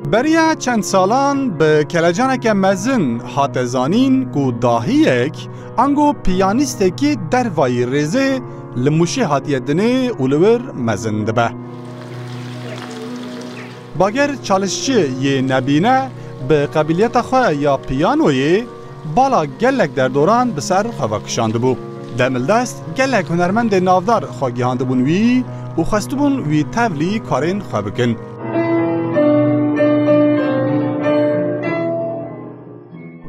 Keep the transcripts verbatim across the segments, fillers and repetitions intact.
Beriya çend salan bi kelecaneke mezin hate zanîn ku dahiyek ango piyanîstekî dervayî rêzê li Mûşê hatiye dinê û li wir mezin dibe. Bager Çalişçi yê nebîne bi qebîliyeta xwe ya piyanoyê bala gelek derdoran bi ser xwe ve kişandibû. Demildest gelek hunermendên navdar xwe gihandibûn wî û xwestibûn wî tevlî karên xwe bikin.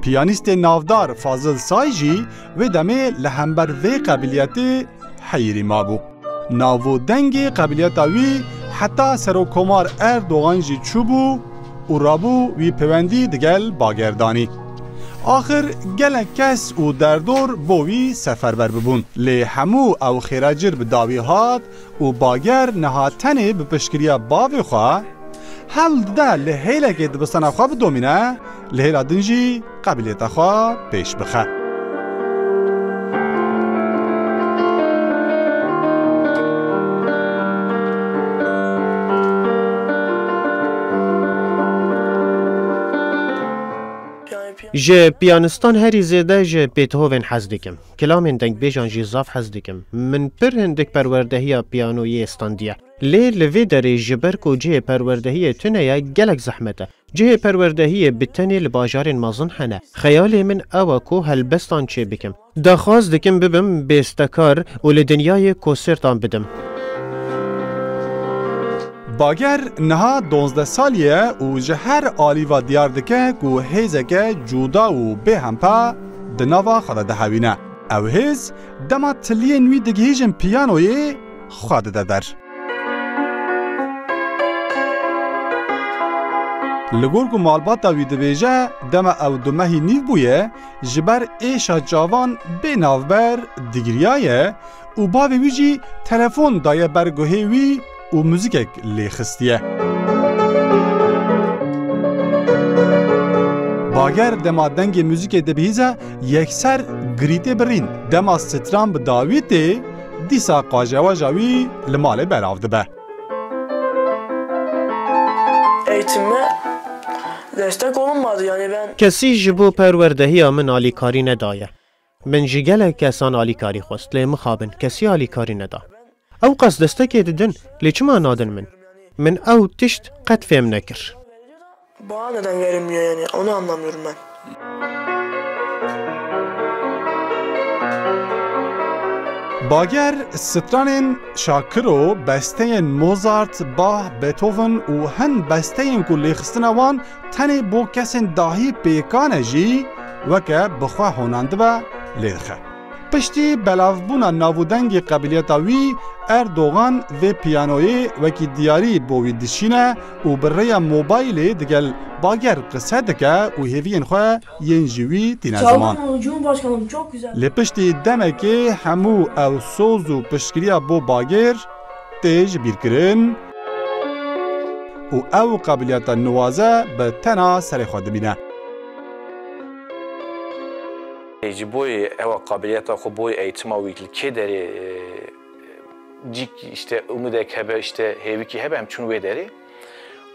Piyanîstê navdar Fazil Say jî vê demê li hember vê qebîliyetê heyirî mabû. Nav û dengê qebîliyeta wî heta Serokkomar Erdogan jî çûbû û rabû wî pêwendî digel Bager danî. Axir gelek kes û derdor bo wî seferber bibûn. Lê hemû ew xêrecir bi dawî hat û Bager niha tenê bi piştgiriya bavê xwe hewl dide li hêlekê dibistana xwe bidomîne, li hêla din jî qebîliyeta xwe pêş bixe. Ji piyanistan herî zêde ji Beethoven hez dikim. Kilamên dengbêjan jî zaf hez dikim. Min pir hindik perwerdehiya piyanoyê standiye. Lê li vê derê ji ber ku cihê perwerdehiyê tune ye, gelek zehmet e. Cihê perwerdehiyê bi tenê li bajarên mezin hene. Xeyalê min ew e ku helbestan çêbikim. Daxwaz dikim bibim bêstekar û li dinyayê konsertan bidim. Bager niha duwazdeh salî ye û ji her alî ve diyar dike ku hêzeke cuda û bêhempa di nava xwe de dihewîne. Ew hêz dema tiliyên wî digihîjin piyanoyê, xwe dide der. Li gor ku malbata wî dibêje, dema ew du mehî nîv bûye, ji ber êşa çavan bê navber digiriyaye û bavê wî jî telefon daye ber guhê wî û muzîkek lê xistiye. Bager dema dengê muzîkê dibihîze, yekser girî tê birîn. Dema stran bi dawî tê, dîsa qajewaja wî li malê belav dibe. Eğitimime destek olunmadı, yani ben Kesî ji bo perwerdehiya min alîkarî nedaye. Min ji gelek kesan alîkarî xwest, lê mixabin kesî alîkarî neda. Ew qas destekê didin, lê çima nadin min? Min ew tişt qet fêm nekir. Bana neden verilmiyor yani? Onu anlamıyorum ben. Bager stranên Şakiro, besteyên Mozart, Bach, Beethoven û hin besteyên ku lêxistina wan tenê bo kesên dahî pêkan e jî, weke bi xwe honandibe, lê dixe. Piştî belavbûna nav û dengê qebîliyeta wî, Erdogan vê piyanoyê wekî diyarî bo wî dişîne û bi rêya mobaylê digel Bager qise dike û hêviyên xwe yên ji wî tîne ziman. Çaldım onu, Cumhurbaşkanım, çok güzel. Lê piştî demekê hemû ew soz û piştgiriya bo Bager tê ji bîr kirin û ew qebîliyeta niwaze bi tena serê xwe dimîne. Ji boyê ewa qabiliyeta xwe, boyê eğitima wî li kê derê, e, cîk, işte, umudek hebe, işte, hêvikî hebe, em çûn wê derê.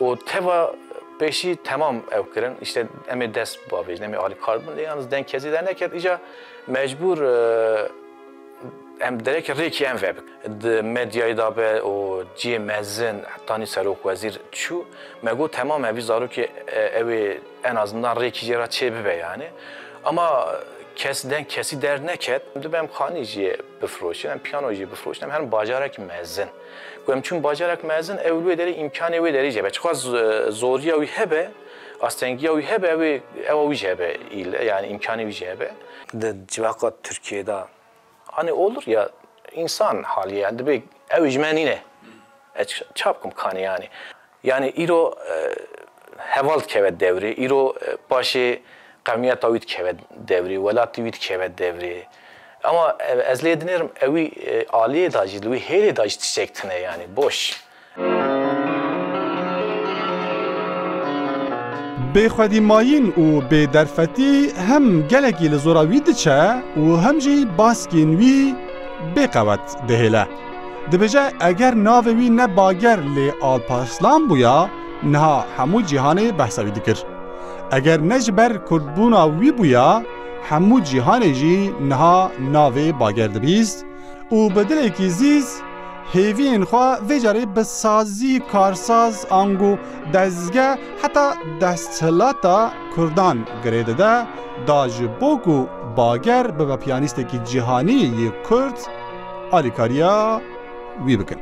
Û teva pêşî temam ew kirin, işte, em ê dest bavêjin, em ê alîkar bin, lê yalnız deng kesî derneket, îca mecbûr, e, em dereke rêkî em vebikin. Di medyayê de be û cihê mezin, hetanî serok wezîr çû, me got, temam e, vî zarokê, e, ew ê en azından rêkî jê re çê bibe yani. Ama kes deng kesî derneket, dibe em xanî jî bifroşin, em piyano jî bifroşin, em herin bajarek mezin. Ku em çûn bajarek mezin, ew li wê derê îmkanê wê derê jê be. Çiqas z-, zoriya wî hebe, astengiya wî hebe, ew ê, ewa wî jê hebe île, yani îmkanê wî jê hebe. Di civaka Tirkiyê de, hani olur ya, insan hali yani, dibê ew ji me nîne. E, ç-, ça bikim kanî yani. Yani îro, e, heval dikeve devrê, îro, e, paşê qewmiyeta wî dikeve devrê, welatê wî dikeve devrê. Ama, e, ez lê dinêrim ewî, e, aliyê da jî, li wî hêlê da jî tiştek tine yani, boş. Bêxwedîmayîn û bêderfetî hem gelekî li zora wî diçe û hem jî baskên wî bêqewet dihêle. Dibêje, eger navê wî ne Bager lê Alparslan bûya, niha hemû cîhanê behsa wî dikir. Eger ne ji ber kurdbûna wî bûya, hemû cîhanê jî niha navê Bager dibîst û bi dilekî zîz hêviyên xwe vê carê bi sazî, karsaz, ango dezge, heta desthilata kurdan girê dide, da ji bo ku Bager bibe piyanîstekî cîhanî yê kurd, alîkariya wî bikin.